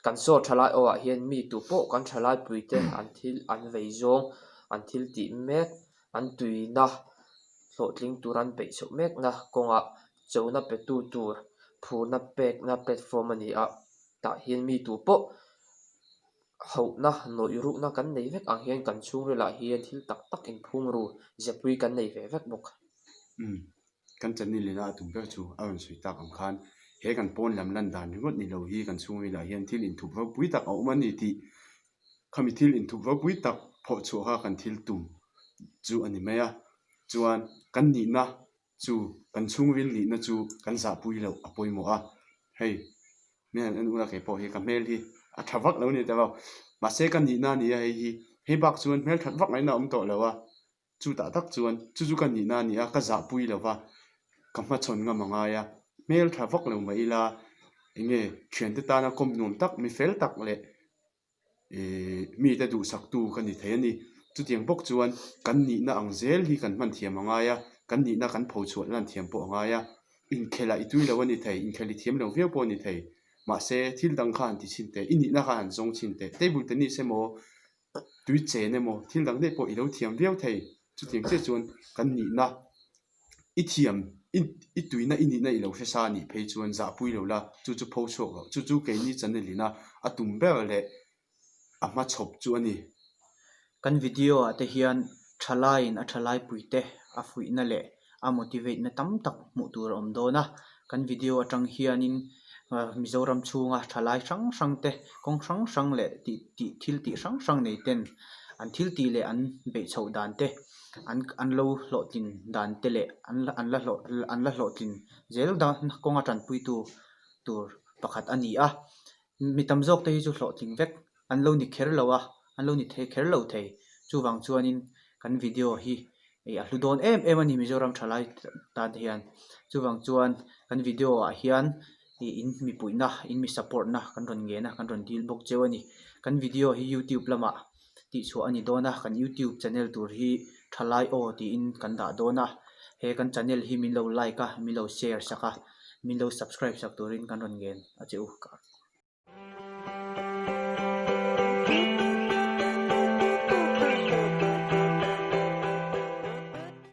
Kan saw thalai aw ah hian mi tu pawh kan thalai pui te an thil an vei zawng an thil tih mek an tuina hlawhtling tur an beih chhoh mekna kawngah chona pe tu tur phurna pekna platform a ni a tah hian mi tu pawh hauhna nawih rukna kan nei vek ang hian kan chhungril ah hian thil tak tak inphum ru zepui kan nei ve vek bawk. Umm kan channel ina a tum ber chu a rawn sawi tak ang khan he kan pawn lam lan dan ringawt ni lo hi kan chhungril ah hian thil inthup ropui tak a awm a ni tih khami thil inthup ropui tak phawh chhuah kha kan thil tum chu a ni mai a chuan kan nihna chu kan chhungril nihna chu kan zahpui loh a pawimawh a hei mi han en ula keipawh hi ka hmel hi a tha vak lo a ni ta lo mahse ka nihna a ni a hei hi hei bak chuan hmel that vak ngaihna a awm tawh lo a chutah tak chuan chu chu ka nihna a ni a ka zahpui lo va ka hmachhawn ngam a ngai a hmel tha vak lo mah ila eng nge thiante tana kawm nuam tak mi fel tak leh Ihh mite duhsaktu ka ni thei a ni. Chutiang bawk chuan kan nihna ang zel hi kan hman thiam a ngai a, kan nihna kan pho chhuah lan thiam pawh a ngai a. Inkhelh ah i tui lo a ni thei, inkhelh i thiam lo viau pawh a ni thei. Mahse, thil dang kha han ti chhin teh, i nihna kha han zawng chhin teh. Table tennis emaw, tui chen emaw, thil dang daih pawh i lo thiam viau thei. Chutiang chiah chuan kan nihna I thiam, i tuina i nihna i lo hre sa a nih phei chuan zahpui lo la, chu chu pho chhuak loh. Chu chu keini channel ina a tum ber leh a hmachhawp chu a ni. Kan video ah te hian thalaiin a thalaipuite a fuihna leh a motivate na tam tak hmuh tur a awm dawn a. Kan video atang hianin Mizoram chhunga thalai hrang hrang te kawng hrang hrang leh tih tih thil tih hrang hrang nei ten an thil tih leh an beih chhoh dan te an an lo hlawhtlin dan te leh an an la hlawh an la hlawhtlin zel dan kawnga tanpuitu tur pakhat a ni a mi tam zawk te hi chu hlawhtling vek an lo ni kher lo a an lo ni thei kher lo thei chuvang chuanin kan video hi ih a hlu dawn em em a ni Mizoram thalai tan te hian chuvang chuan kan video ah hian ih in mi puihna in mi support na kan rawn ngen a kan rawn dil bawk cheu a ni kan video hi youtube lamah. tihchhuah a ni dawn a, kan youtube channel tur hi thalai aw tiin kan dah dawn a, he kan channel hi min lo like a, min lo share sak a, min lo subscribe sak turin kan rawn ngen a che u.